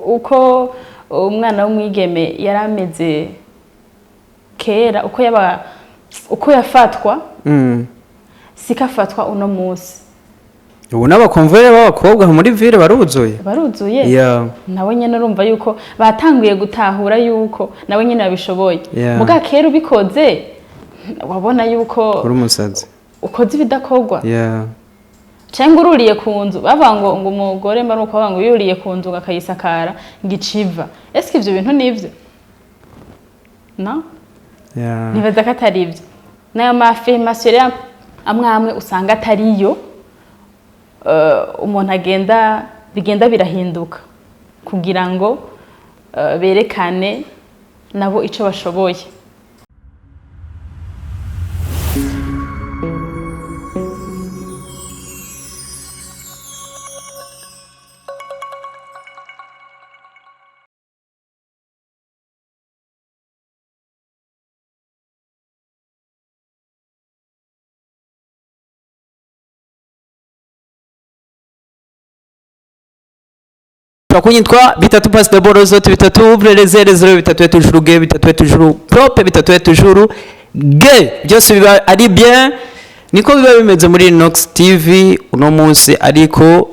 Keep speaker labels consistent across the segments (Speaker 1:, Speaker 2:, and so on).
Speaker 1: Uko umwana w'umwigeme yari ameze kera, uko yaba, uko yafatwa, siko afatwa uno munsi.
Speaker 2: Ubu n'aba convoyeur b'abakobwa muri ville baruzuye.
Speaker 1: Baruzuye. Nawe nyene urumva yuko batanguye gutahura yuko nawe nyene babishoboye. Muga kera ubikoze wabona yuko
Speaker 2: uri umusazi,
Speaker 1: ukoze ibidakorwa, cyangwa ururiye ku nzu. Bavuga ngo umugore mba nuko bavuga ngo yuriye ku nzu ngo akayisakara ngo iciva. Ese ivyo bintu nivyo? No, nibaza ko atari ibyo. N'ayo ma affirmations rero amwe amwe usanga atariyo. Umuntu agenda, bigenda birahinduka kugira ngo berekane nabo ico bashoboye.
Speaker 2: Kunyitwa bitatu passe d'abord zote bitatu, ouvre les ailes zero bitatu est toujours gay, bitatu est toujours propre, bitatu est toujours gay, byose biba ari bien, niko biba bimeze muri Nox TV. Uno munsi ariko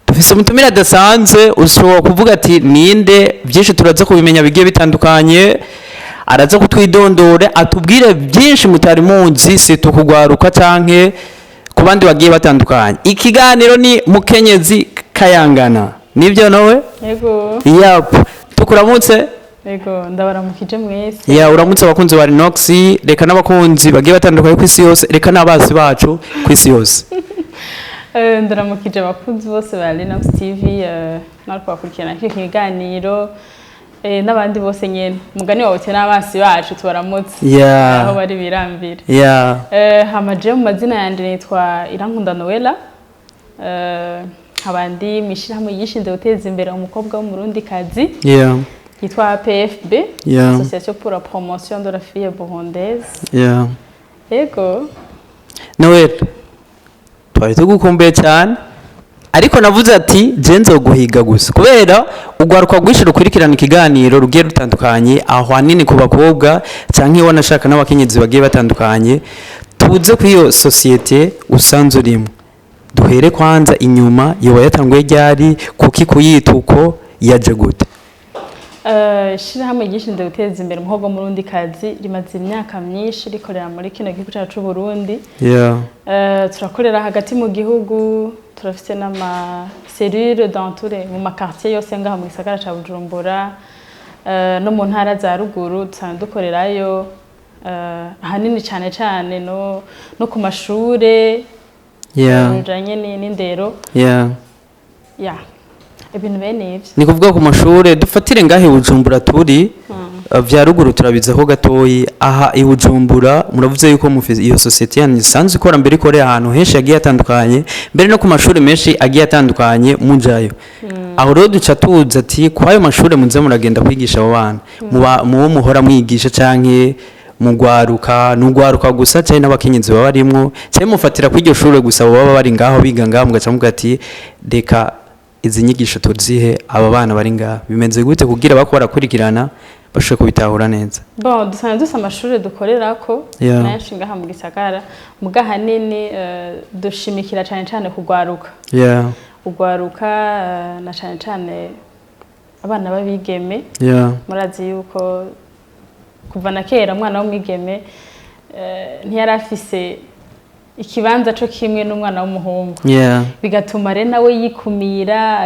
Speaker 2: dufise umutumire adasanzwe. Ushobora kuvuga ati ninde? Byinshi turaza kubimenya bigiye bitandukanye. Araza kutwidondora, atubwire byinshi mutari muzi, si tukugwaruka canke ku bandi bagiye batandukanye. Ikiganiro ni Mukenyezi Kayangana, nibyo nawe?
Speaker 1: Yego.
Speaker 2: Yap, tukuramutse.
Speaker 1: Yego, ndabaramukije mwese.
Speaker 2: Ya, uramutse abakunzi ba Rinox, reka n'abakunzi bagiye batandukanye ku isi yose, reka n'abazi bacu ku isi yose.
Speaker 1: Ndaramukije abakunzi bose ba Linux TV, nariko bakurikirana iki kiganiro, n'abandi bose nyene. Umugani wawe uti n'abasi bacu tubaramutse aho bari birambire. Hama jewe mu mazina yanje nitwa Irankunda Noella. Nkaba ndi mw'ishirahamwe ryishinze guteza imbere umukobwa w'umurundikazi yitwa PFB, Association pour la promotion de la fille burundaise. Yego.
Speaker 2: Noel, twari tugukumbuye cyane, ariko navuze ati je nzoguhiga gusa kubera urwaruka rwinshi rukurikirana ikiganiro rugiye rutandukanye, aho hanini ku bakobwa canke wanashaka n'abakenyezi bagiye batandukanye. Tuze ku iyo sosiyete usanze urimo, duhere kwanza inyuma. Yoba yatanguye ryari? Kuki kuyita uko? Yaje gute?
Speaker 1: Ishirahamwe ryishinze guteza imbere umukobwa w'umurundikazi rimaze imyaka myinshi rikorera muri kino gihugu cyacu c'u Burundi. Turakorera hagati mu gihugu, turafite n'ama cellules dans tous les mu ma quartier yose ngaha mu gisagara ca Bujumbura, no mu ntara za ruguru dusanzwe dukorerayo, ahanini cane cane no ku mashure bijanye n'indero, ya, ibintu bene ivyo.
Speaker 2: Ni kuvuga ku mashure, dufatire ngahe i Bujumbura turi, vya ruguru turabizaho gatoyi. Aha i Bujumbura muravuze yuko mufise iyo sosiyete yanyu isanzwe ikora, mbere ikorera ahantu henshi hagiye hatandukanye, mbere no ku mashuri menshi agiye atandukanye mujayo. Aho rero duca tuza ati ku ayo mashuri muze muragenda kwigisha abo bana, mubo muhora mwigisha canke mugwaruka, nugwaruka gusa canke n'abakenyezi baba barimwo, canke mufatira kuri iryo shure gusa abo baba bari ngaho biga ngaho, mugaca muvuga ati reka izi nyigisho tuzihe aba bana bari ngaha? Bimeze gute kugira bako barakurikirana bashobore kubitahura neza?
Speaker 1: Bon, dusanzwe dufise amashure dukorerako menshi ngaha mu gisagara, muga ahanini dushimikira cane cane kugwaruka, ugwaruka, na cane cane abana b'abigeme. Murazi yuko kuva na kera umwana w'umwigeme ntiyari afise ikibanza co kimwe n'umwana w'umuhungu, bigatuma rero nawe yikumira,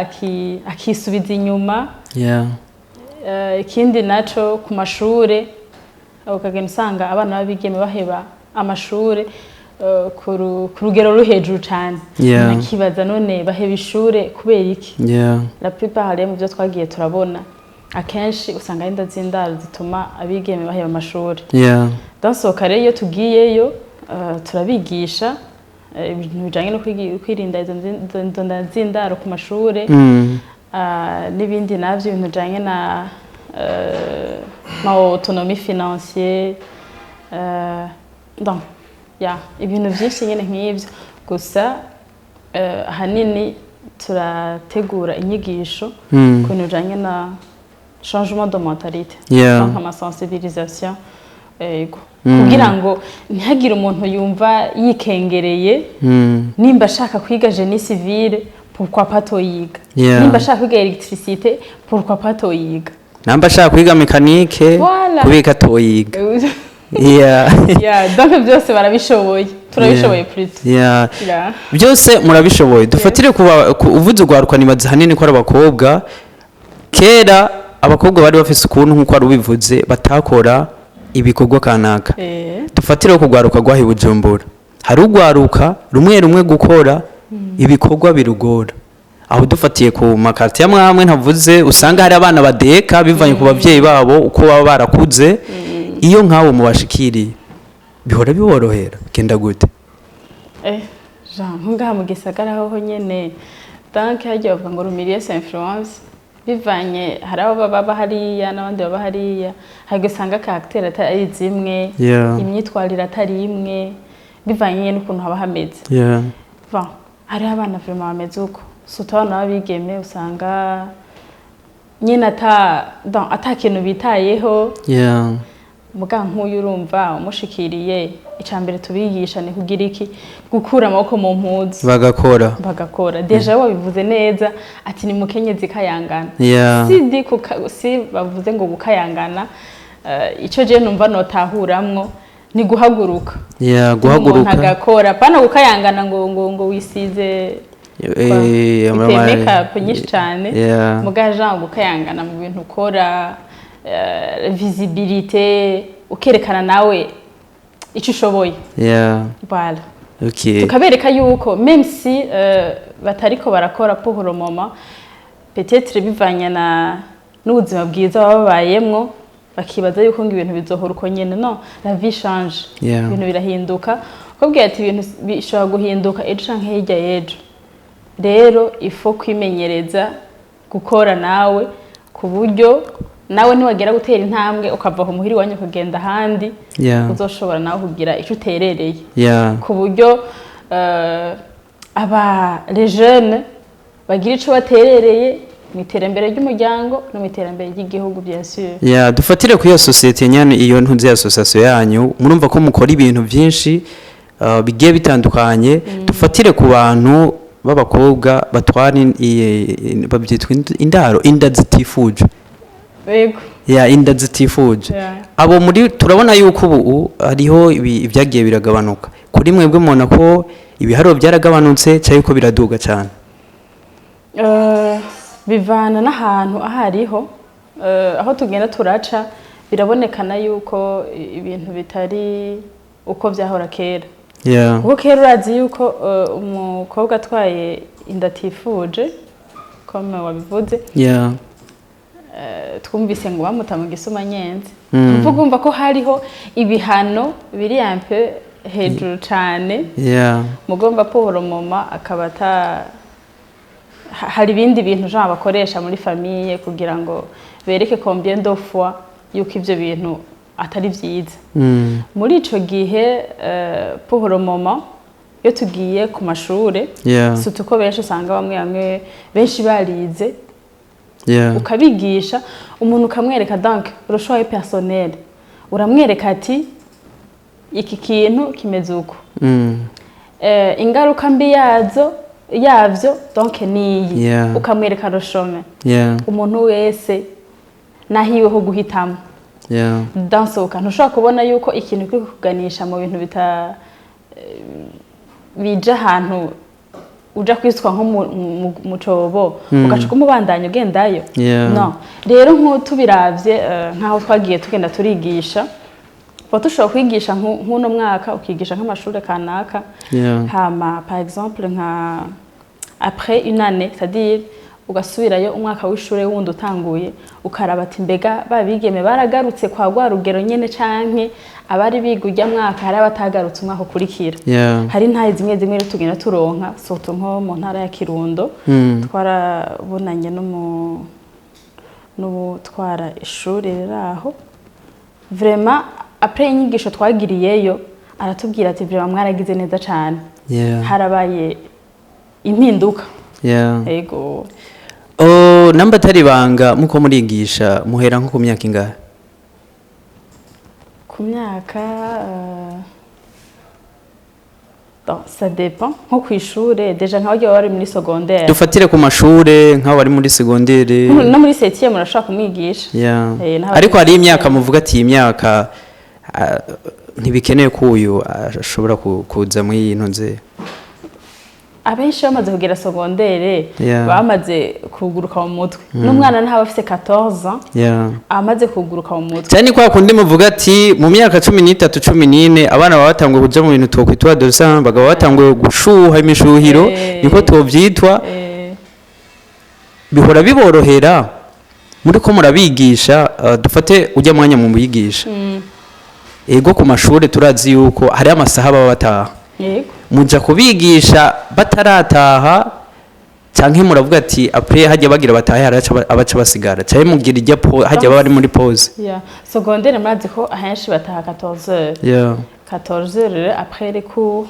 Speaker 1: akisubiza inyuma. Ikindi naco, ku mashure ukagenda usanga abana b'abigeme baheba amashure ku rugero ruri hejuru cane. Nakibaza none baheba ishure kubera iki? La plupart rero mu byo twagiye turabona, akenshi usanga ari inda z'indaro zituma abigeme baheba amashuri. Dasohoka rero, iyo tugiyeyo turabigisha ibintu bijanye no kwirinda izo nda z'indaro ku mashure, n'ibindi navyo, ibintu bijanye na ma autonomie financière, donc ya, ibintu vyinshi nyene nk'ivyo gusa. Ahanini Turategura inyigisho ku bintu bijanye na changement de mentalité, donc ama sensibilisation, yego, kugira ngo ntihagire umuntu yumva yikengereye. Nimba ashaka kwiga génie civil, pourquoi pas toyiga? Nimba ashaka kwiga électricité, pourquoi pas toyiga?
Speaker 2: Namba ashaka kwiga mécanique,
Speaker 1: Voilà.
Speaker 2: kubika toyiga? Yeah.
Speaker 1: Yeah, donc byose barabishoboye, turabishoboye plutôt. Yeah.
Speaker 2: Byose murabishoboye. Dufatire kuba uvuze urwaruka, nibaza hanini ko ari abakobwa. Kera abakobwa bari bafise ukuntu, nk'uko wari ubivuze, batakora ibikorwa kanaka. Dufatire ku rwaruka rwaha i Bujumbura, hari urwaruka rumwe rumwe gukora ibikorwa birugora. Aho dufatiye ku ma quartier amwe amwe ntavuze, usanga hari abana badeka bivanye ku bavyeyi babo uko baba barakuze. Iyo nk'abo mubashikiriye, bihora biborohera? Genda gute?
Speaker 1: Jean, ngaha mu gisagara hoho nyene, donc harya bavuga ngo le milieu influence. Bivanye, hari abo baba hariya n'abandi baba hariya, hari usanga caractère atari zimwe, imyitwarire atari imwe, bivanye n'ukuntu haba hameze. Bon, hariho abana vraiment bameze uko, surtout abana b'abigeme, usanga nyine ata, donc, ata kintu bitayeho. Muga nk'uyu, urumva umushikiriye, icya mbere tubigisha ni kugira iki? Gukura amaboko mu mpuzu,
Speaker 2: bagakora.
Speaker 1: Bagakora. Déjà wabivuze neza ati ni mukenyezi kayangana. Si bavuze ngo gukayangana, icyo je numva notahuramwo ni guhaguruka. Umuntu
Speaker 2: guhaguruka.
Speaker 1: agakora, pana gukayangana ngo wisize
Speaker 2: Eh,
Speaker 1: uteye makeup nyinshi cyane. Muga Jean, gukayangana mu bintu ukora, visibilité, ukerekana nawe icyo ushoboye. Voilà. Tukabereka yuko même si batariko barakora pour le moment, peut-être bivanye na n'ubuzima bwiza baba babayemwo, bakibaza yuko ngo ibintu bizohora uko nyene. No, la vie change. Ibintu birahinduka. Ukabwira ati ibintu bishobora guhinduka ejo canke hirya y'ejo. Rero il faut kwimenyereza gukora nawe, ku buryo nawe niwagera gutera intambwe, ukava aho muhira iwanyu ukagenda ahandi, uzoshobora nawe kugira icyo uterereye, ku buryo aba les jeunes bagira ico baterereye mu iterambere ry'umuryango no mu iterambere ry'igihugu, bien sûr.
Speaker 2: Yeah, dufatire kuri iyo sosiyete nyane, iyo ntuzi, association yanyu. Murumva ko mukora ibintu byinshi bigiye bitandukanye. Dufatire ku bantu b'abakobwa batwara babyitwa indaro, inda zitifuje.
Speaker 1: Yego.
Speaker 2: Ya, inda zitifuje. Abo muri, turabona yuko ubu hariho ibyagiye biragabanuka. Kuri mwebwe mubona ko ibiharuro byaragabanutse cyangwa ko biraduga cyane?
Speaker 1: Bivana n'ahantu aho ariho. Aho tugenda turaca, birabonekana yuko ibintu bitari uko byahora kera, kuko kera urazi yuko umukobwa atwaye inda atifuje, comme wabivuze, twumvise ngo bamuta mu gisumanyenzi. Mvuga, umva ko hariho ibihano biri un peu hejuru cane. Mugomba pour le moment akaba ata hari ibindi bintu genre bakoresha muri famille kugira ngo bereke combien de fois yuko ivyo bintu atari vyiza. Muri ico gihe, pour le moment, iyo tugiye ku mashure, surtout ko benshi usanga bamwe bamwe benshi barize, ukabigisha umuntu, ukamwereka, donc le choix est personnel, uramwereka ati iki kintu kimeze uko, ingaruka mbi yazo yavyo donc niyi, ukamwereka le chemin. Umuntu wese nahiwe ho guhitamo. Dansohoka, ntushobora kubona yuko ikintu kiri kuganisha mu bintu bita bija ahantu uja kwiswa nko mu cobo, ugaca umubandanya ugendayo. No rero nk'ubu tubiravye, nk'aho twagiye tugenda turigisha, tuba dushobora kwigisha nk'uno mwaka, ukigisha nk'amashuri kanaka, hama par exemple nka après une année, c'est-à-dire ugasubirayo umwaka w'ishure wundi utanguye, ukaraba ati mbega babigeme baragarutse kwa rwa rugero nyene, canke abari biga urya mwaka hari abatagarutse umwaka ukurikira? Hari intahe zimwe zimwe rero tugenda turonka, surtout nko mu ntara ya Kirundo. Twarabonanye n'ubutwara ishuri riri aho. Vraiment, après inyigisho twagiriyeyo, aratubwira ati vraiment mwaragize neza cane, harabaye impinduka. Ego.
Speaker 2: Oh, namba atari ibanga, muko murigisha muhera nko ku myaka ingahe?
Speaker 1: Ku myaka, bon, ça dépend. Nko ku ishure déjà, nka barya bari muri secondaire.
Speaker 2: Dufatire ku mashure, nk'abo bari muri secondaire.
Speaker 1: No muri septième urashobora kumwigisha.
Speaker 2: Ariko hari imyaka muvuga ati iyi myaka, ntibikeneye ko uyu ashobora kuza muri iyi ntuze?
Speaker 1: Abenshi bamaze kugera secondaire, bamaze kuguruka mu mutwe. N'umwana ntaba afise 14 ans, amaze kuguruka mu mutwe.
Speaker 2: Cyane kwa kundi muvuga ati mu myaka 13, 14, abana baba batanguye kuja mu bintu twokwitwa adolescent, bagaba batanguye gushuha imishuhiro, niko twovyitwa. Bihora biborohera muri ko murabigisha, dufate ujya mwanya mu bigisha? Ego, ku mashuri turazi yuko hari amasaha baba bataha. Muja kubigisha batarataha, canke muravuga ati après hajya bagira batahe, hari abaca basigara, canke mugira ijya hajya baba bari muri pause?
Speaker 1: Yeah. Secondaire murazi ko ahenshi bataha 14 heures. 14 heures rero, après les cours,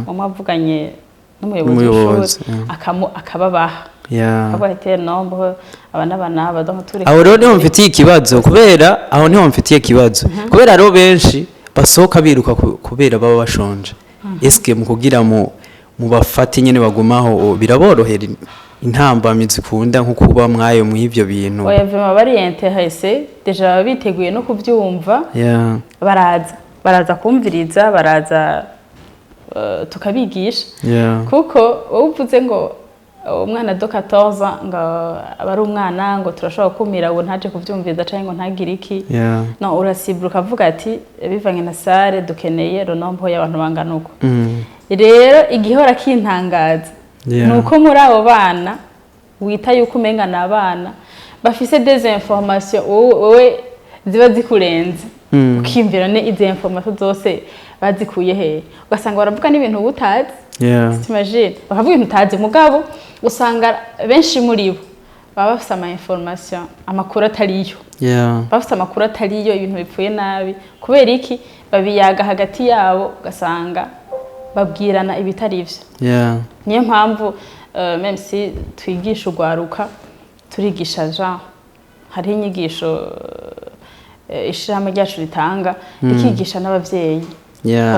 Speaker 1: umwe avuganye n'umuyobozi
Speaker 2: n'umuyobozi,
Speaker 1: w'ishuri, akababaha, akavuga ati nombre aba n'aba n'aba, donc turi.
Speaker 2: Aho rero niho mfitiye ikibazo, kubera aho niho mfitiye ikibazo, kubera hariho benshi basohoka biruka kubera baba bashonje. Eske mu kugira mu mubafate nyene bagumaho biraborohera, intambamyi zikunda nko kuba mwayo mw'ivyo bintu?
Speaker 1: Oya, vraiment bari intéressé déjà, baba biteguye no kuvyumva. Baraza kumviriza, baraza, tukabigisha. Kuko wowe uvuze ngo umwana de 14 ans ngo aba ari umwana, ngo turashobora gukumira ubu ntaje kuvyumviriza canke ngo ntagire iki. No urasibura ukavuga ati bivanye na salle dukeneye le nombre y'abantu bangana uko. Rero igihora kintangaza ni uko muri abo bana wita yuko umenga ni abana bafise des informations wowe ziba zikurenze, ukiyumvira ne izi informations zose bazikuye hehe? Ugasanga baravuga n'ibintu uba utazi. T'imagines, bakavuga ibintu utazi, mugabo usanga benshi muri bo baba bafise ama information, amakuru atariyo. Bafise amakuru atariyo, ibintu bipfuye nabi. Kubera iki? Babiyaga hagati yabo, ugasanga babwirana ibitari ivyo. Niyo mpamvu, même si twigisha urwaruka, turigisha genre hariho inyigisho, ishirahamwe ryacu ritanga, rikigisha n'abavyeyi.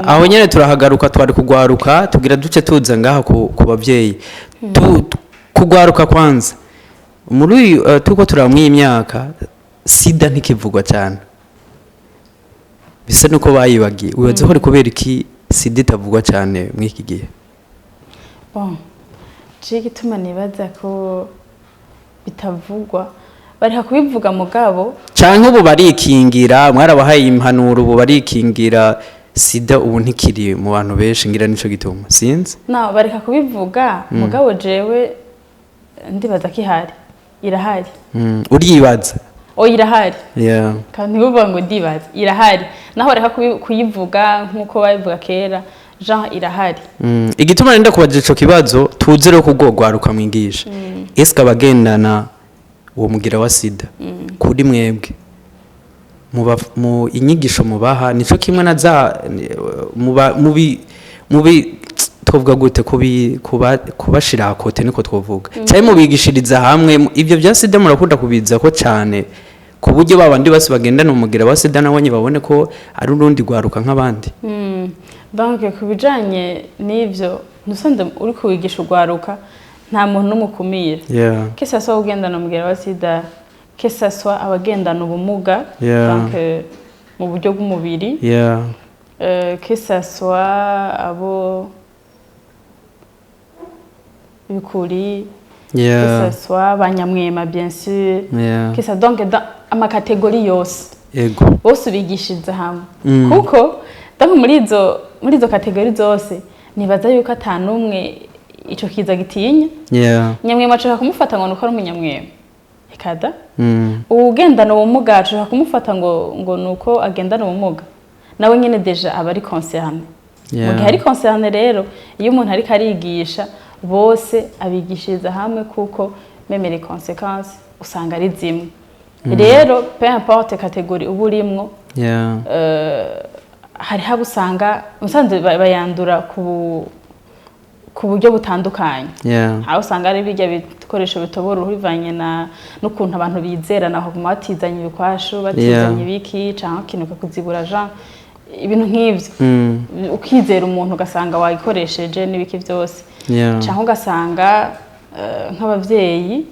Speaker 2: Aho nyene turahagaruka. Twari kugwaruka, tugira duce tuza ngaha ku bavyeyi. Kugwaruka kwanza, muri uyu, turiko turamwa iyi myaka, sida ntikivugwa cyane, bisa nuko bayibagiye. Wibaza ko ari kubera iki sida itavugwa cyane muri iki gihe?
Speaker 1: Bon, je igituma nibaza ko bitavugwa, bareka kubivuga mugabo.
Speaker 2: Canke ubu barikingira, mwarabahaye impanuro, ubu barikingira, sida ubu ntikiri mu bantu benshi, ngira nico gituma, sinzi.
Speaker 1: No bareka kubivuga, mugabo jewe ndibaza ko ihari, irahari.
Speaker 2: Uribaza?
Speaker 1: Oya, irahari. Kandi ntibuvuga ngo ndibaza, irahari. Naho bareka kuyivuga nk'uko babivuga kera, genre irahari.
Speaker 2: Igituma nenda kubaza ico kibazo, tuzi rero kubwo mwigisha, eske abagendana uwo mugira wa sida, kuri mwebwe muba mu inyigisho mubaha nico kimwe na za muba mubi twovuga gute, kubi kuba kubashira à côté, niko twovuga, cyane mubigishiriza hamwe ivyo bya sida murakunda kubiza ko cyane, ku buryo babandi bose bagendana umugira wa sida nabo babone ko ari urundi rwaruka nk'abandi?
Speaker 1: Donc ku bijanye n'ivyo, ntusanze uri kuwigisha urwaruka, nta muntu n'umwe ukumira, que ça soit ugendana umugera wa sida, que ça soit abagendana ubumuga, donc mu buryo bw'umubiri, que ça soit abo bikuri, que ça soit banyamwema bien sûr, que ça donc dans ama catégories yose, bose ubigishiriza hamwe. Kuko donc muri izo catégories zose nibaza yuko ata n'umwe ico kiza gitinya. Nyamwema ashaka kumufata ngo nuko ari umunyamwema, ekada. Uwugendana ubumuga ashaka kumufata ngo nuko agendana ubumuga, nawe nyene déjà aba ari concerné. Mu gihe ari concerné rero, iyo umuntu ariko arigisha bose, abigishiriza hamwe, kuko même les conséquences usanga ari zimwe. Rero peu importe catégorie uba urimwo, hariho abo usanga musanze bayandura ku Ku buryo butandukanye. Aho usanga ari birya bikoresho bitobora uruhu, bivanye na n'ukuntu abantu bizerana, bakaguma batizanya ibikwashu, batizanya ibiki, canke ikintu kakuzibura, jean ibintu nk'ivyo. Ukizera umuntu, ugasanga wagikoresheje n'ibiki byose. Canke ugasanga nk'abavyeyi,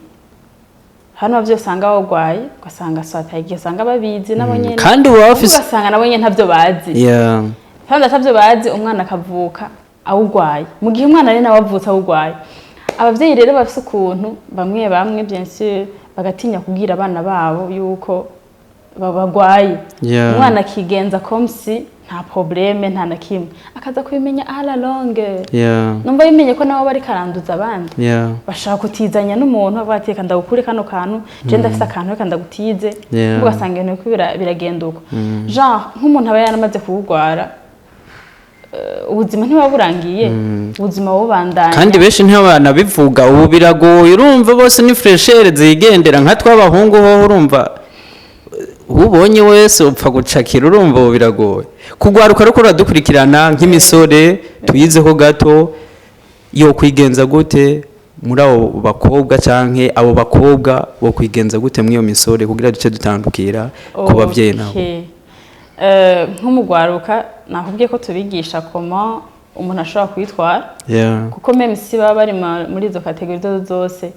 Speaker 1: hano abavyeyi usanga bagwaye, ugasanga swata igihe usanga babizi nabo nyene.
Speaker 2: Kandi uba bafise
Speaker 1: Ugasanga nabo nyene ntavyo bazi. Kandi atavyo bazi, umwana akavuka awugwaye. Mu gihe umwana ari nawe avutse awugwaye, abavyeyi rero bafise ukuntu bamwe bamwe, bien sûr, bagatinya kubwira abana babo yuko bagwaye. Umwana akigenza comme si nta problème, nta na kimwe, akaza kubimenya à la longue. Numva bimenye ko nabo bariko aranduza abandi. Bashaka kutizanya n'umuntu, bavuga ati: "Reka ndagukure kano kantu, je ndafise akantu, reka ndagutize." Ugasanga ibintu biriko biragenda uko. Genre nk'umuntu aba yaramaze kuwugwara, ubuzima ntibuba burangiye, ubuzima bubandanya.
Speaker 2: Kandi benshi ntibanabivuga. Ubu biragoye, urumva bose ni fraîcheur zigendera. Nka tw'abahungu hoho, urumva ubonye wese upfa gucakira. Urumva ubu biragoye kugwaruka, ariko uradukurikirana nk'imisore tuyizeho gato, yo kwigenza gute muri abo bakobwa, canke abo bakobwa bo kwigenza gute muri iyo misore, kugira duce dutandukira ku bavyeyi nabo?
Speaker 1: Okay. Nk'umugwaruka nakubwiye ko tubigisha comment umuntu ashobora kwitwara, kuko même si baba bari muri izo catégories zose,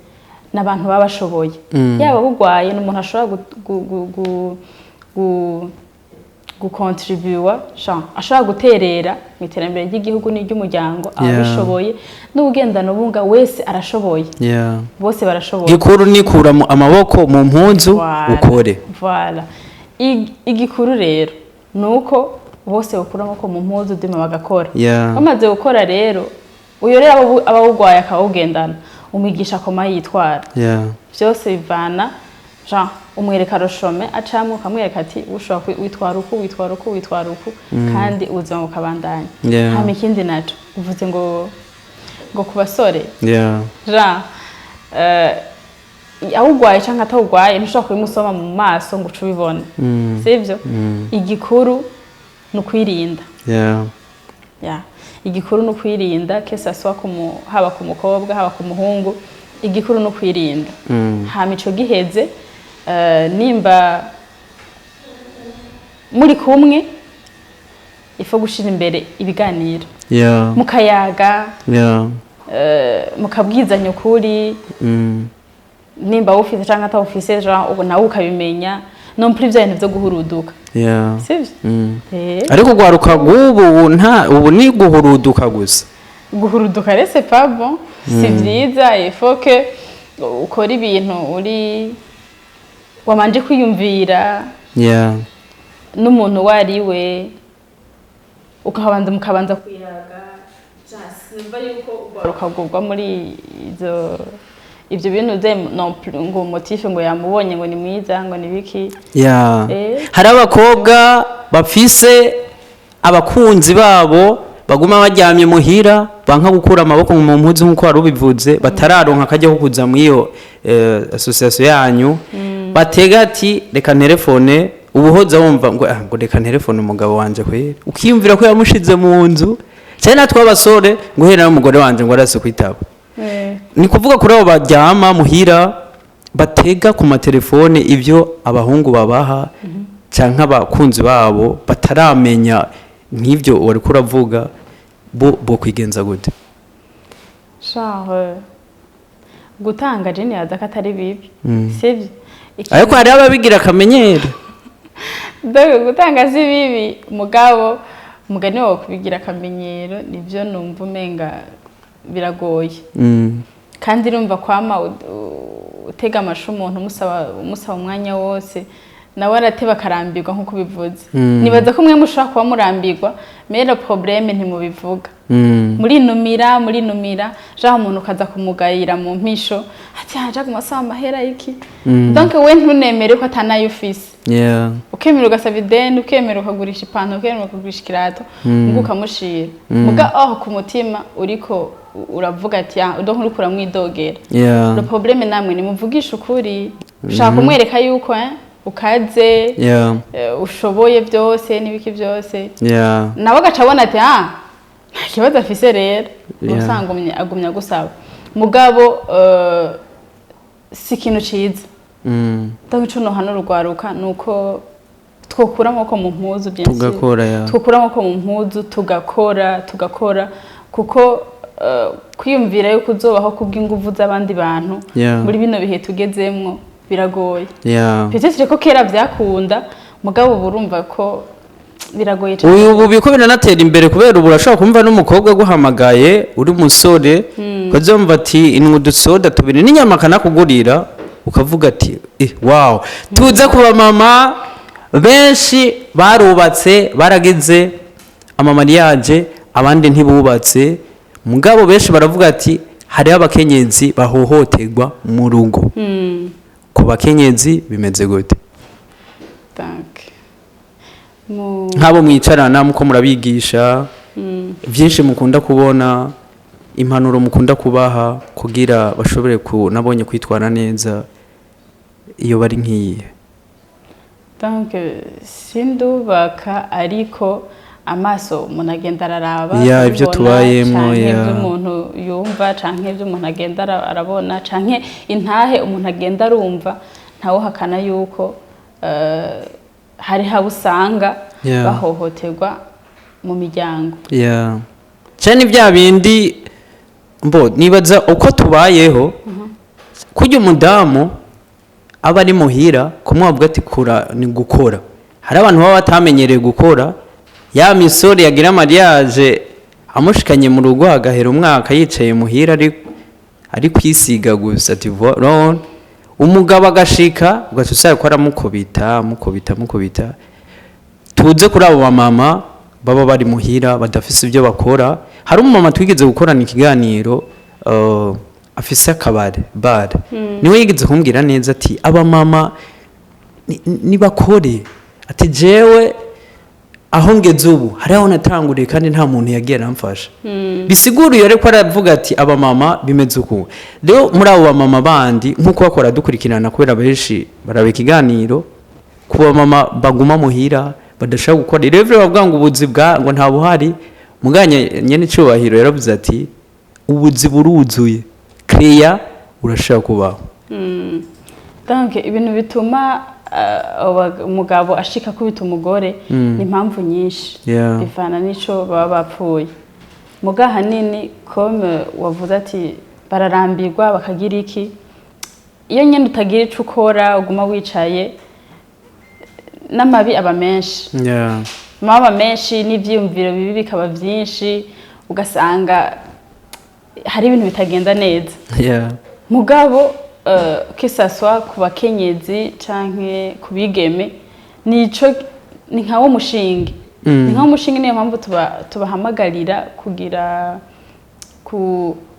Speaker 1: n'abantu baba bashoboye. Yaba bugwaye, ni umuntu ashobora gukontribuwa, genre ashobora guterera mu iterambere ry'igihugu n'iry'umuryango. Ababishoboye n'ubugendana ubumuga wese arashoboye. Bose barashoboye.
Speaker 2: Gikuru nikura amaboko mu mpuzu.
Speaker 1: Voilà.
Speaker 2: Ukore.
Speaker 1: Voilà. Igikuru rero ni uko bose bakura amaboko mu mpuzu, dima bagakora. Bamaze gukora rero, uyo rero aba awugwaye akawugendana, umwigisha comment yitwara. Byose bivana, genre umwereka le chemin acamwo, ukamwereka ati: "Ushobora witwara uku, witwara uku, witwara uku," kandi ubuzima bukabandanya. Hama ikindi naco uvuze ngo ku basore, jean awugwaye canke atawugwaye, ntushobora kubimusoma mu maso ngo uce ubibone, sivyo? Igikuru ni ukwirinda. Ya, igikuru ni ukwirinda, que ça soit haba ku mukobwa, haba ku muhungu, igikuru ni ukwirinda. Hama ico giheze, nimba muri kumwe, il faut gushira imbere ibiganiro, mukayaga, mukabwizanya ukuri. Nimba wufise canke atawufise, genre ubu nawe ukabimenya, non plus vya bintu vyo guhuruduka, sivyo?
Speaker 2: Ariko gwaruka rw'ubu nta, ubu ni guhuruduka gusa.
Speaker 1: Guhuruduka rero c'est pas bon, si vyiza. Il faut que ukora ibintu uri wamanje kwiyumvira n'umuntu uwo ari we, ukabanza mukabanza kuyaga. Sinumva yuko urwaruka rwogwa muri izo ibyo bintu ze non plus, ngo motif ngo yamubonye, ngo ni mwiza, ngo ni biki.
Speaker 2: Hari abakobwa bafise abakunzi babo baguma baryamye muhira, banka gukura amaboko mu mpuzu nk'uko wari ubivuze, batararonka akajya ko kuza muri iyo association yanyu. Batega ati: "Reka nterefone." Ubuhoza wumva ngo: "Ah, ngo reka nterefone umugabo wanje kwera," ukiyumvira ko yamushize mu nzu. Cyane natwe abasore ngo: "Hera n'umugore wanje ngo arase kwitaba." Ni kuvuga kuri abo baryama muhira, batega ku matelefone ibyo abahungu babaha cyangwa abakunzi babo, bataramenya nk'ibyo wari kuravuga, bo kwigenza gute?
Speaker 1: Genre gutanga, je nibaza ko atari bibi, sivyo?
Speaker 2: Ariko hariho ababigira akamenyero.
Speaker 1: Donc gutanga si bibi, mugabo umugani wawe kubigira akamenyero nibyo numva umenga biragoye. Kandi urumva kwama utega amashu umuntu, umusaba umwanya wose, nawe arateba akarambirwa nk'uko ubivuze. Nibaza ko mwe mushobora kuba murambirwa, mais le problème ntimubivuga. Murinumira, murinumira, jaho umuntu ukaza kumugayira mu mpisho ati: "Haja kumasaba amahera iki?" Donc we ntunemere ko atanayo ufise. Ukemera ugasaba ideni, ukemera ukagurisha ipantaro, ukemera ukagurisha ikirato, ngo ukamushira, muga aho ku mutima uriko uravuga ati: "Ah," donc uriko uramwidogera. Le problème, namwe nimuvugisha ukuri. Ushaka kumwereka yuko ukaze, ushoboye byose n'ibiki byose, nawe agaca abona ati: "Ah, Nta kibazo afise rero. Usanga agumya gusaba, mugabo si ikintu ciza. Donc ico nohana urugwaruka nuko twokura amaboko mu mpuzu, bien sûr.
Speaker 2: Tugakora, ya.
Speaker 1: Twokura amaboko mu mpuzu, tugakora, tugakora, kuko kwiyumvira yuko uzobaho kubw'inguvu z'abandi bantu muri bino bihe tugezemwo biragoye. Peut-être ko kera vyakunda, mugabo ubu urumva ko biragoye cane.
Speaker 2: Uyu ubu biriko biranatera imbere, kubera ubu urashobora kumva n'umukobwa aguhamagaye uri umusore, ukazumva ati: "Inwa udusoda tubiri n'inyama", akanakugurira, ukavuga ati: "Eh, wow." Tuze kuba mama benshi barubatse, baragize ama mariage, abandi ntibubatse, mugabo benshi baravuga ati hariho abakenyezi bahohoterwa mu rugo. Ku bakenyezi bimeze gute?
Speaker 1: Donc mu
Speaker 2: Nk'abo mwicarana muko murabigisha byinshi, mukunda kubona impanuro mukunda kubaha kugira bashobore ku nabonye kwitwara neza iyo bari nk'iyi?
Speaker 1: Donc sindubaka, ariko amaso umuntu agenda araraba,
Speaker 2: Ya, ibyo
Speaker 1: akabibona,
Speaker 2: tubayemwo,
Speaker 1: canke
Speaker 2: ya.
Speaker 1: ibyo umuntu yumva, canke ibyo umuntu agenda arabona, canke intahe umuntu agenda arumva, ntawuhakana yuko hari habo usanga bahohoterwa mu miryango.
Speaker 2: Ya, cyane bya bindi mbo nibaza uko tubayeho, kurya umudamu aba ari muhira kumwabwa ati: "Kura ni gukora." Hari abantu baba batamenyereye gukora. Ya misore yagira mariage, amushikanye mu rugo, agahera umwaka yicaye muhira ari kwisiga gusa, ati urabona umugabo agashika, ugaca usanga ko aramukubita, amukubita, amukubita. Tuze kuri abo bamama baba bari muhira badafise ibyo bakora. Hari umumama twigeze gukorana ikiganiro, afise akabare bare, niwe yigeze kumbwira neza ati: "Abamama nibakore." Ati: "Jewe aho ngeze ubu hariho natanguriye kandi nta muntu yagiye aramfasha." Bisiguriye ariko aravuga ati abamama bimeze uku. Rero muri abo bamama bandi, nk'uko bakora dukurikirana, kubera benshi baraba ikiganiro, ku bamama baguma muhira badashaka gukora rero, bavuga ngo ubuzi bwa ngo nta buhari. Muganye nyene icubahiro yaravuze ati: "Ubuzi buruzuye, creya urashaka kubaho."
Speaker 1: Donc ibintu bituma umugabo ashika kubita umugore ni impamvu nyinshi, bivana n'ico baba bapfuye. Muga ahanini, comme wavuze ati bararambirwa, bakagira iki, iyo nyene utagira ico ukora, uguma wicaye, n'amabi aba menshi. Amaba menshi n'ivyiyumviro bibi bikaba vyinshi, ugasanga hari ibintu bitagenda neza. Mugabo que ça soit ku bakenyezi canke ku bigeme, nico ni nkawo mushinge, ni nkawo mushinge. Niyo mpamvu tubahamagarira kugira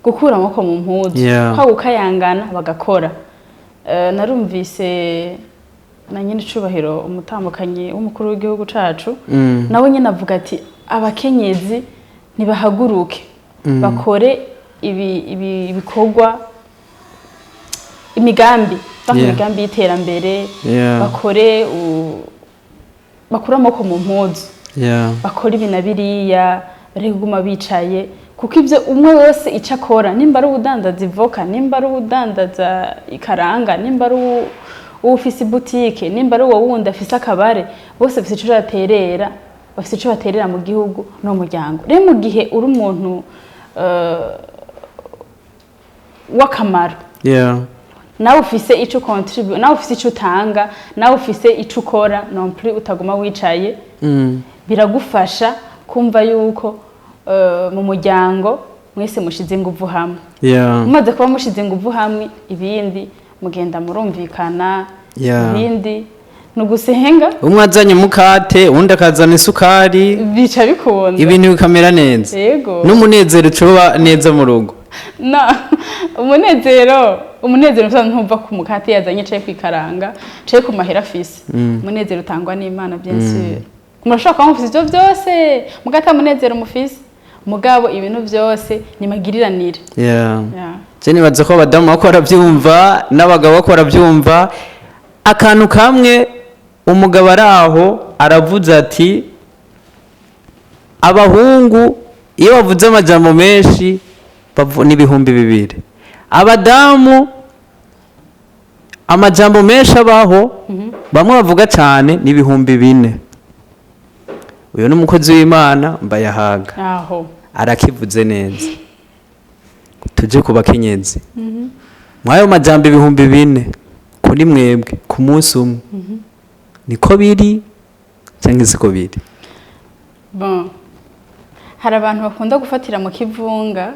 Speaker 1: gukura amaboko mu mpuzu, kwa gukayangana, bagakora. Narumvise na nyine icubahiro umutambukanyi w'umukuru w'igihugu cacu, nawe nyine avuga ati abakenyezi nibahaguruke bakore ibi ibikorwa, imigambi bakora, imigambi y'iterambere, bakore bakure amaboko mu mpuzu, bakora ibi na biriya, bari kuguma bicaye, kuko ibyo umwe wese icyo akora, nimba ari uwudandaza ivoka, nimba ari uwudandaza ikaranga, nimba ari uwufise ibutike, nimba ari uwo wundi afise akabare, bose bafise ico baterera, bafise ico baterera mu gihugu no mu muryango. Rero mu gihe uri umuntu w'akamaro, nawe ufise ico contribute, nawe ufise ico utanga, nawe ufise ico ukora, non plus utaguma wicaye, biragufasha kumva yuko mu muryango mwese mushize inguvu hamwe. Mumaze kuba mushize inguvu hamwe, ibindi mugenda murumvikana. Ibindi ni ugusenga.
Speaker 2: Umwe azanye umukate, uwundi akazana isukari,
Speaker 1: bica bikunda,
Speaker 2: ibintu bikamera neza.
Speaker 1: Yego.
Speaker 2: N'umunezero ucoba neza mu rugo.
Speaker 1: Na umunezero usanzwe ntumva ku mukate yazanye, caye kwikaranga, caye ku mahera afise. Umunezero utangwa n'Imana, bien sûr. Murashobora kuba mufise ivyo vyose, mugata munezero mufise, mugabo ibintu vyose ni magiriranire. Yeah.
Speaker 2: Je nibaza ko abadamu bako barabyumva n'abagabo bako barabyumva. Akantu kamwe, umugabo ari aho aravuze ati abahungu Iyo bavuze amajambo menshi ni 2000. Abadamu, amajambo menshi abaho, bamwe bavuga cyane, ni 4000. Uyu ni umukozi w'Imana Mbayahaga.
Speaker 1: Aho.
Speaker 2: Arakivuze neza. Tuje ku bakenyezi. Mw'ayo majambo 4000 kuri mwebwe ku munsi umwe, niko biri cyangwa siko biri?
Speaker 1: Bon, hari abantu bakunda gufatira mu kivunga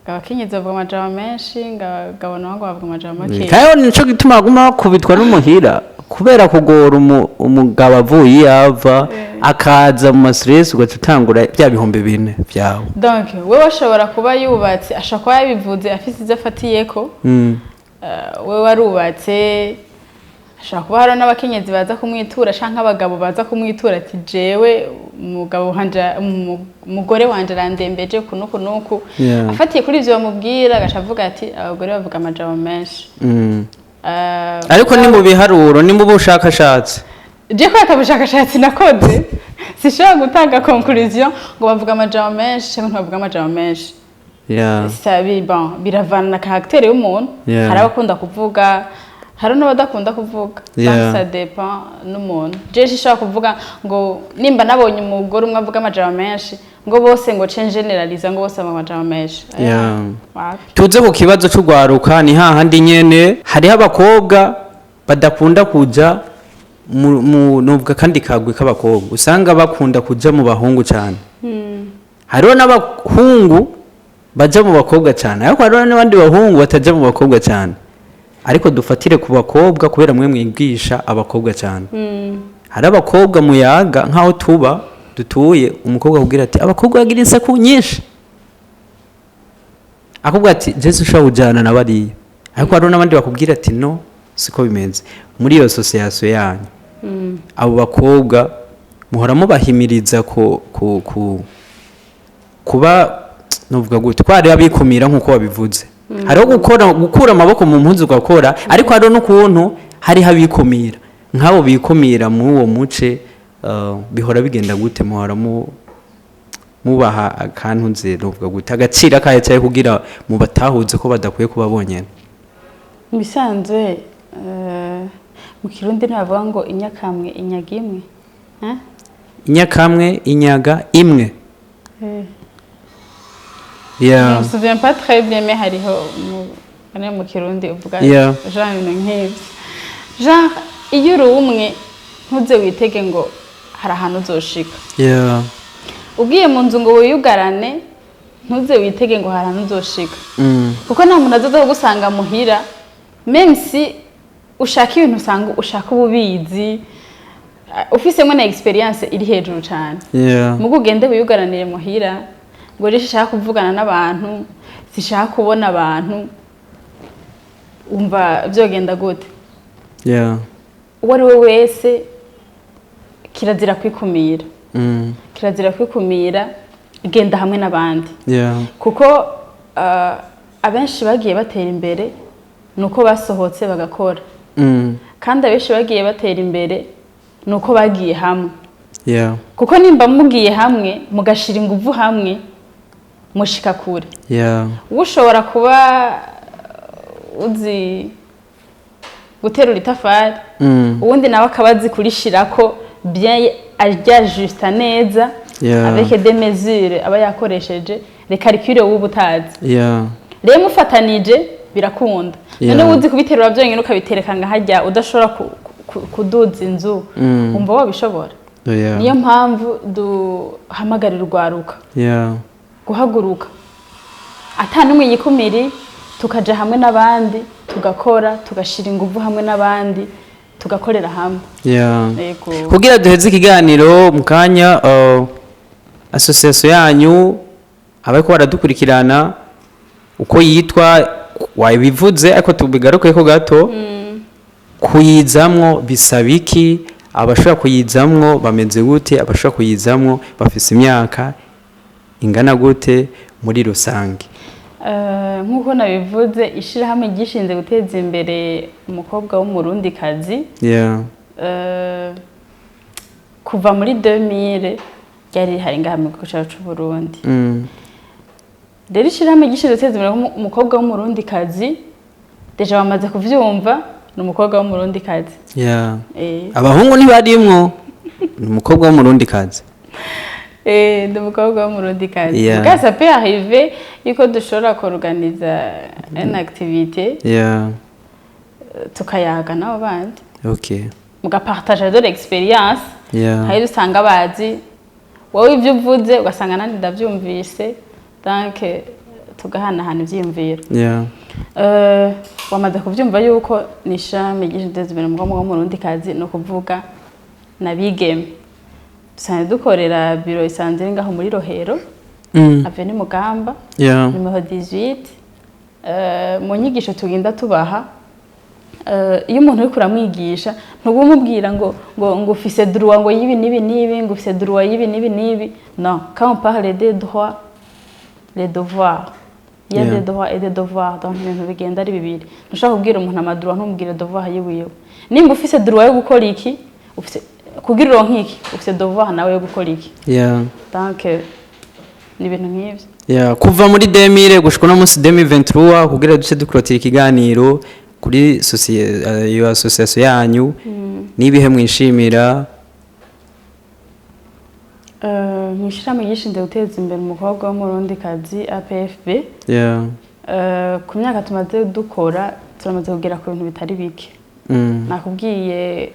Speaker 1: ngo abakenyezi bavuga amajambo menshi, ngo abagabo nabo ngo bavuga amajambo make.
Speaker 2: Kandi nico gituma baguma bakubitwa n'umuhira, kubera kugora umugabo avuye iyo ava, akaza mu ma stress, ugaca utangura bya 4000 byawe.
Speaker 1: Donc wewe ashobora kuba yubatse, ashobora kuba yabivuze afise ivyo afatiyeko. Wewe warubatse, ashobora kuba hari n'abakenyezi baza kumwitura canke abagabo baza kumwitura ati: "Jewe umugabo wanje, umugore wanje arandembeje uku n'uku n'uku." Afatiye kuri ivyo bamubwira, agaca avuga ati abagore bavuga amajambo menshi.
Speaker 2: Ariko ni mu biharuro, ni mu bushakashatsi?
Speaker 1: Je ko ata bushakashatsi nakoze, sinshobora gutanga conclusion ngo bavuga amajambo menshi cyangwa ntibavuga amajambo menshi. Bon, biravana na caractère y'umuntu. Hari abakunda kuvuga, hari n'abadakunda kuvuga. Donc ça dépend n'umuntu. Je sinshobora kuvuga ngo nimba nabonye umugore umwe avuga amajambo menshi, ngo bose, ngo ce généralisa ngo bose bavuga amajambo menshi. Wapi.
Speaker 2: Tuze ku kibazo c'urwaruka. Ni hahandi nyene hariho abakobwa badakunda kuja mu nuvuga kandi kagwi k'abakobwa, usanga bakunda kuja mu bahungu cyane. Hariho n'abahungu baja mu bakobwa cyane, ariko hariho n'abandi bahungu bataja mu bakobwa cyane. Ariko dufatire ku bakobwa, kubera mwe mwigisha abakobwa cyane. Hari abakobwa muyaga nk'aho tuba dutuye, umukobwa akubwira ati abakobwa bagira insaku nyinshi, akubwira ati jewe ushobora kujyana na bariya. Ariko hariho n'abandi bakubwira ati no, siko bimeze. Muri iyo association yanyu, abo bakobwa muhora mubahimiriza ku kuba, nuvuga gute, ko hariho abikumira nk'uko wabivuze, hariho gukora, gukura amaboko mu mpuzu ugakora, ariko hariho n'ukuntu hariho abikumira. Nk'abo bikumira muri uwo muce, bihora bigenda gute? Muhora mubaha akantu nze, nuvuga gute, agaciro akahe cyane kugira mubatahuze ko badakwiye kuba bonyene?
Speaker 1: Mu bisanzwe, mu Kirundi ntibavuga ngo inyakamwe inyaga imwe? Eh?
Speaker 2: Inyakamwe inyaga imwe.
Speaker 1: Je me souviens pas très bien, mais hariho mu Kirundi uvuga genre ibintu nk'ibyo, genre iyo uri umwe ntuze witege ngo hari ahantu uzoshika. Ugiye mu nzu ngo wiyugarane, ntuze witege ngo hari ahantu uzoshika, kuko nta muntu azoza kugusanga muhira. Même si ushaka ibintu, usanga ushaka ububizi, ufisemo na expérience iri hejuru cyane, mugo ugende wiyugaranire muhira ngo rero sinshaka kuvugana n'abantu, sinshaka kubona abantu, wumva byogenda gute? Uwo ari we wese, kirazira kwikumira. Kirazira kwikumira, genda hamwe n'abandi, kuko abenshi bagiye batera imbere ni uko basohotse bagakora, kandi abenshi bagiye batera imbere ni uko bagiye hamwe, kuko nimba mugiye hamwe mugashira inguvu hamwe, mushika kure. Ushobora kuba uzi guterura itafari, uwundi nawe akaba azi kurishirako bien, aryajusta neza, avec des mesures aba yakoresheje, reka calcul wowe utazi. Rero mufatanije birakunda. None uzi kubiterura byonyine, ukabitereka nka harya, udashobora kuduza inzu, wumva wabishobora? Niyo mpamvu duhamagarira urwaruka guhaguruka ata n'umwe yikumiri, tukaja hamwe n'abandi, tugakora, tugashira inguvu hamwe n'abandi, tugakorera hamwe. Yego.
Speaker 2: Kugira duheze ikiganiro mu kanya, association yanyu, abariko baradukurikirana, uko yitwa wabivuze, ariko tubigarukeko gato. Kuyizamwo bisaba iki? Abashobora kuyizamwo bameze gute? Abashobora kuyizamwo bafise imyaka ingana gute muri rusange?
Speaker 1: Nk'uko nabivuze, ishirahamwe ryishinze guteza imbere umukobwa w'Umurundikazi, kuva muri 2000. Ryari rihari ngaha mu gihugu cyacu c'u Burundi. Rero ishirahamwe gishinzwe guteza imbere umukobwa w'Umurundikazi, déjà bamaze kuvyumva, ni umukobwa w'Umurundikazi.
Speaker 2: Abahungu ntibarimwo, ni umukobwa w'Umurundikazi.
Speaker 1: Ndi umukobwa w'Umurundikazi. Muga ça peut arriver yuko dushobora kuorganiza une activité, tukayaga nabo bandi, mugapartage de l'expérience. Hari usanga bazi wowe ibyo uvuze, ugasanga nanjye ndabyumvise, donc tugahanahana ivyiyumviro. Wamaze kuvyumva yuko ni ishami ryishinzwe guteza imbere umukobwa w'Umurundikazi, ni ukuvuga n'abigeme. Dusanzwe dukorera, biro isanzwe iri ngaho muri Rohero, avenue Mugamba, numéro 18. Mu nyigisho tugenda tubaha, iyo umuntu uriko uramwigisha, ntuba umubwira ngo ufise droit ngo y'ibi n'ibi n'ibi, ngo ufise droit y'ibi n'ibi n'ibi. Non, quand on parle des droits, les devoirs, il y a des droits et des devoirs, donc ibintu bigenda ari bibiri. Ntushobora kubwira umuntu amadroit ntumubwire devoir yiwiwe. Nimba ufise droit yo gukora iki, ufise kugira uronke iki, ufise devoir nawe yo gukora iki. Donc ni ibintu nk'ivyo.
Speaker 2: Yeah. Kuva muri 2000 gushika uno munsi 2023, kugira duce dukurotira ikiganiro kuri iyo association yanyu, n'ibihe mwishimira?
Speaker 1: Mu ishirahamwe gishinzwe guteza imbere umukobwa w'Umurundikazi, APFB, ku myaka tumaze dukora, turamaze kugera ku bintu bitari bike. Nakubwiye,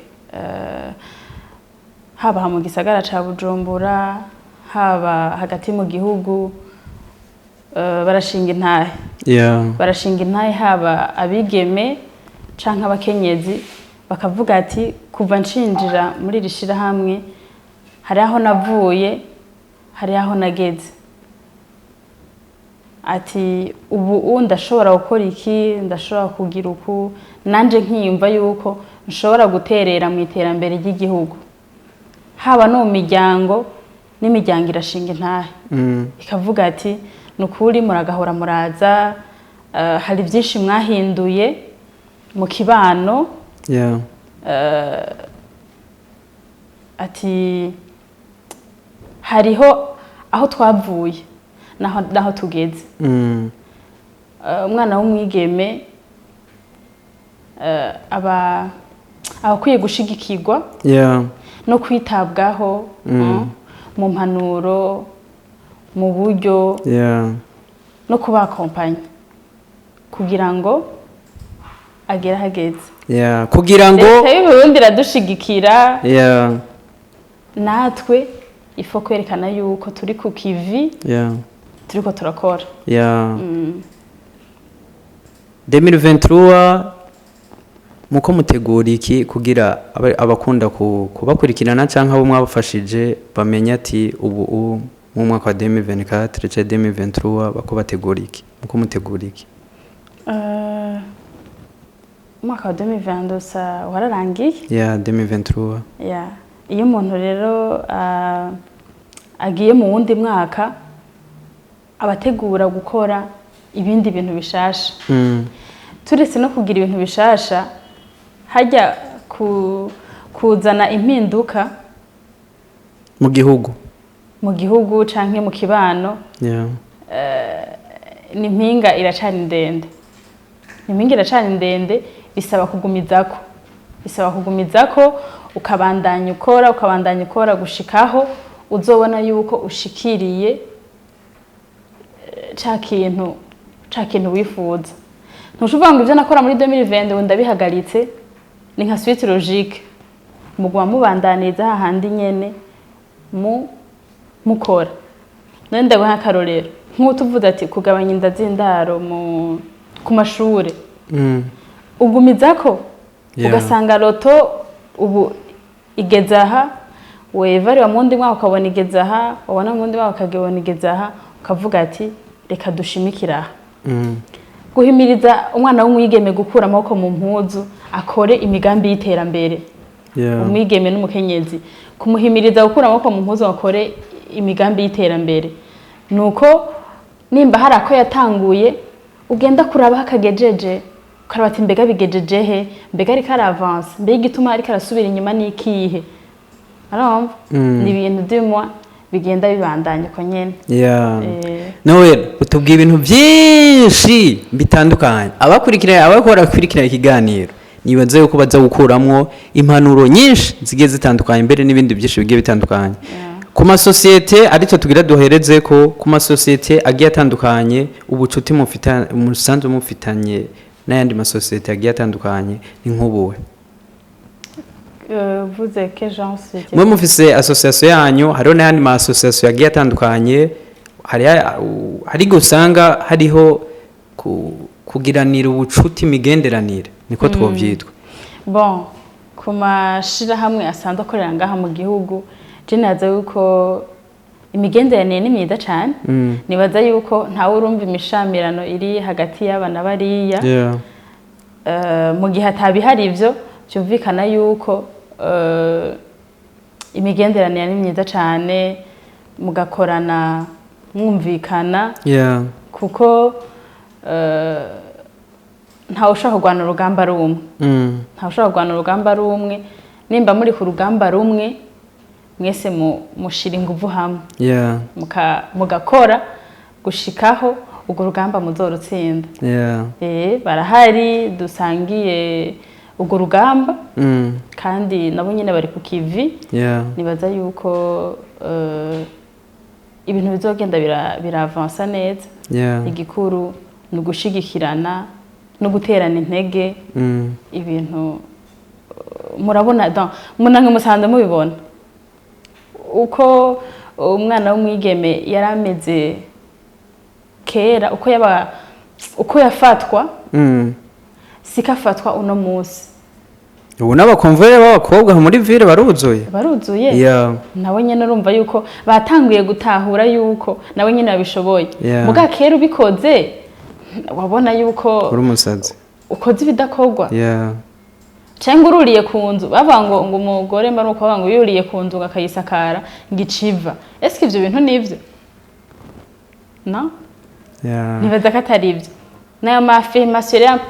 Speaker 1: haba mu gisagara ca Bujumbura, haba hagati mu gihugu, barashinga intahe. Barashinga intahe, haba abigeme canke abakenyezi, bakavuga ati: "Kuva nshinjira muri iri shirahamwe, hari aho navuye, hari aho nageze." Ati: "Ubu ndashobora gukora iki, ndashobora kugira uku, nanje nkiyumva yuko nshobora guterera mu iterambere ry'igihugu." Haba no mu miryango, n'imiryango irashinga intahe, ikavuga ati: "Ni ukuri muragahora muraza, hari byinshi mwahinduye mu kibano." Ati: "Hariho aho twavuye naho tugeze." Umwana w'umwigeme aba akwiye gushigikirwa no kwitabwaho, mu mpanuro, mu buryo, no kubakompanya kugira ngo agere ahageze.
Speaker 2: Yeah. Kugira ngo
Speaker 1: Leta y'u Burundi iradushigikira. Natwe ifo kwerekana yuko turi ku kivi, turiko turakora.
Speaker 2: 2023 muko mutegura iki kugira abakunda kubakurikirana canke abo mwabafashije bamenye ati ubu mu mwaka wa 2024 canke 2023 bako bategura iki, muko mutegura iki?
Speaker 1: Umwaka wa 2022 sa wararangiye.
Speaker 2: Yeah, 2023.
Speaker 1: Yeah. Iyo umuntu rero agiye mu wundi mwaka, abategura gukora ibindi bintu bishasha. Turetse no kugira ibintu bishasha, hajya kuzana impinduka
Speaker 2: mu gihugu,
Speaker 1: mu gihugu canke mu kibano, ni impinga iracari ndende, ni impinga iracari ndende. Bisaba kugumizako, bisaba kugumizako, ukabandanya ukora, ukabandanya ukora gushikaho uzobona yuko ushikiriye ca kintu wifuza. Ntushuvuga ngo ivyo nakora muri 2020 ubu ndabihagaritse. Ni nka suite logique, muguma mubandaniriza hahandi nyene mu mukora. None ndaguha akarorero, nk'uko tuvuze ati kugabanya inda z'indaro ku mashure, ugumizako, ugasanga le taux ubu igeze aha, wevariwa mu wundi mwaka ukabona igeze aha, wabona mu wundi mwaka ukabona igeze aha, ukavuga ati: "Reka dushimikire aha." Guhimiriza umwana w'umwigeme gukura amaboko mu mpuzu, akore imigambi y'iterambere. Umwigeme n'umukenyezi, kumuhimiriza gukura amaboko mu mpuzu, akore imigambi y'iterambere, nuko nimba hari ako yatanguye, ugenda kuraba aho akagejeje, ukaraba ati: "Mbega bigejeje he? Mbega ariko aravanse? Mbega igituma ariko arasubira inyuma ni ikihe?" Arumva ni ibintu dimwa. Bigenda bibandanya uko nyene.
Speaker 2: Noel, utubwiye ibintu byinshi bitandukanye. Abakurikirana, abakora bakurikirana ikiganiro, nibaze yuko baza gukuramwo impanuro nyinshi zigiye zitandukanye, mbere n'ibindi byinshi bigiye bitandukanye ku masosiyete. Ariko tugira duhereze ko ku masosiyete agiye atandukanye, ubucuti mufita musanzwe mufitanye n'ayandi masosiyete agiye atandukanye ni nk'ubuhe?
Speaker 1: Uvuze que genre société?
Speaker 2: Mwe mufise association yanyu, hariho n'ayandi ma association agiye atandukanye. Hari igihe usanga hariho kugiranira ubucuti, imigenderanire, niko twovyitwa.
Speaker 1: Bon, ku mashirahamwe asanzwe akorera ngaha mu gihugu, je nibaza yuko imigenderanire ni myiza cane. Nibaza yuko ntawe urumva imishamirano iri hagati y'aba na bariya. Mu gihe atabihari ivyo, byumvikana yuko imigenderanire ni myiza cane, mugakorana mwumvikana, kuko ntawe ushaka kurwana urugamba ari umwe. Ntawe ushobora kurwana urugamba ari umwe. Nimba muri ku rugamba rumwe, mwese mushira inguvu hamwe, mugakora gushikaho urwo rugamba muzorutsinda. Barahari dusangiye urwo rugamba, kandi nabo nyine bari ku kivi. Nibaza yuko ibintu bizogenda biravansa neza. Igikuru ni ugushigikirana no guterana intege. Ibintu murabona, donc munange musanze mubibona uko umwana w'umwigeme yari ameze kera, uko yaba, uko yafatwa, siko afatwa uno munsi.
Speaker 2: Ubu n'aba convoyeur b'abakobwa muri ville baruzuye.
Speaker 1: Baruzuye. Nawe nyene urumva yuko batanguye gutahura yuko nawe nyene babishoboye. Muga kera ubikoze, wabona yuko
Speaker 2: uri umusazi,
Speaker 1: ukoze ibidakorwa, cyangwa ururiye ku nzu. Bavuga ngo umugore mba nuko bavuga ngo yuriye ku nzu ngo akayisakara ngo iciva. Ese ivyo bintu nivyo? No nibaza ko atari ibyo. N'ayo ma affirmation rero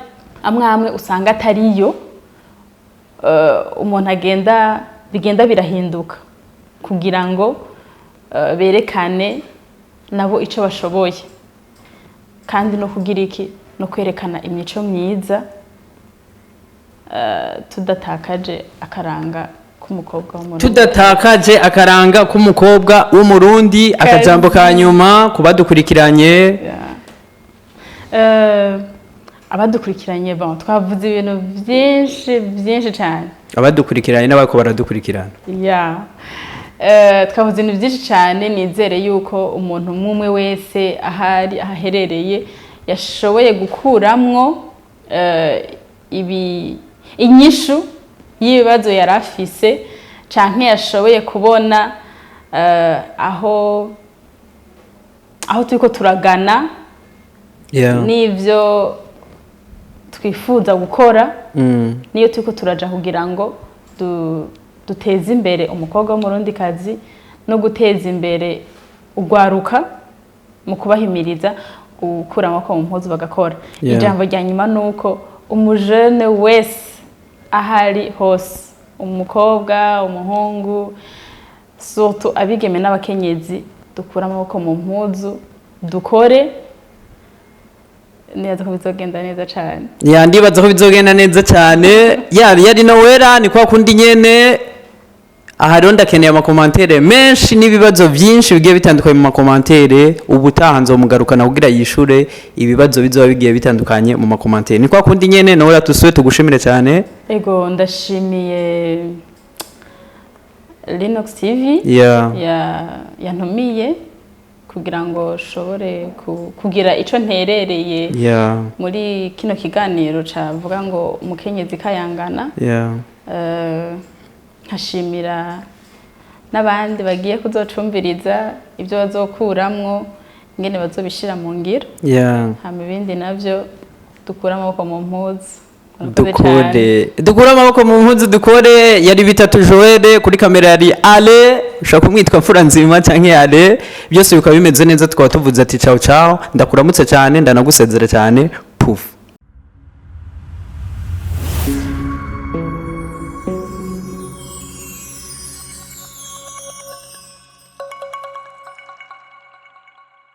Speaker 1: amwe amwe usanga atariyo. Umuntu agenda, bigenda birahinduka kugira ngo berekane nabo ico bashoboye, kandi no kugira iki, no kwerekana imico myiza, tudatakaje akaranga k'umukobwa w'Umurundi.
Speaker 2: Tudatakaje akaranga k'umukobwa w'Umurundi. Akajambo ka nyuma ku badukurikiranye?
Speaker 1: Yeah. Abadukurikiranye, bon, twavuze ibintu byinshi byinshi cyane.
Speaker 2: Abadukurikiranye n'abako baradukurikirana.
Speaker 1: Yeah. Twavuze ibintu byinshi cyane. Nizere yuko umuntu umwe umwe wese ahari, ahaherereye, yashoboye gukuramwo ibi inyishu y'ibibazo yari afise, canke yashoboye kubona aho turiko turagana n'ivyo twifuza gukora, niyo turiko turaja kugira ngo duteze imbere umukobwa w'Umurundikazi no guteza imbere urwaruka mu kubahimiriza gukura amaboko mu mpuzu bagakora. Ijambo rya nyuma ni uko umujene wese ahari hose, umukobwa, umuhungu, surtout abigeme n'abakenyezi, dukure amaboko mu mpuzu dukore. Neza ko bizogenda neza cane.
Speaker 2: Ya, ndibaza ko bizogenda neza cyane. Ya, yari Nowera, ni kwa kundi nyene. Aha rero ndakeneye ama commentaires menshi n'ibibazo byinshi bigiye bitandukanye mu ma commentaires. Ubutaha nzomugarukana kugira yishure ibibazo bizoba bigiye bitandukanye mu ma commentaires. Ni kwa kundi nyene. Nowera, tusuye tugushimire cyane.
Speaker 1: Ego, ndashimiye Linux TV yantumiye kugira ngo nshobore kugira ico nterereye muri kino kiganiro cavuga ngo umukenyezi kayangana. Nkashimira n'abandi bagiye kuzocumviriza, ibyo bazokuramwo, ingene bazobishira mu ngiro. Hama ibindi navyo, dukure amaboko mu mpuzu. Murakoze cane.
Speaker 2: Dukore, dukure amaboko mu mpuzu dukore. Yari Bitatu Joel, kuri kamera yari Ale, ushobora kumwitwa Mfura Nzima canke Ale, byose bikaba bimeze neza. Tukaba tuvuze ati ciao ciao. Ndakuramutse cyane, ndanagusezera cyane. Puf.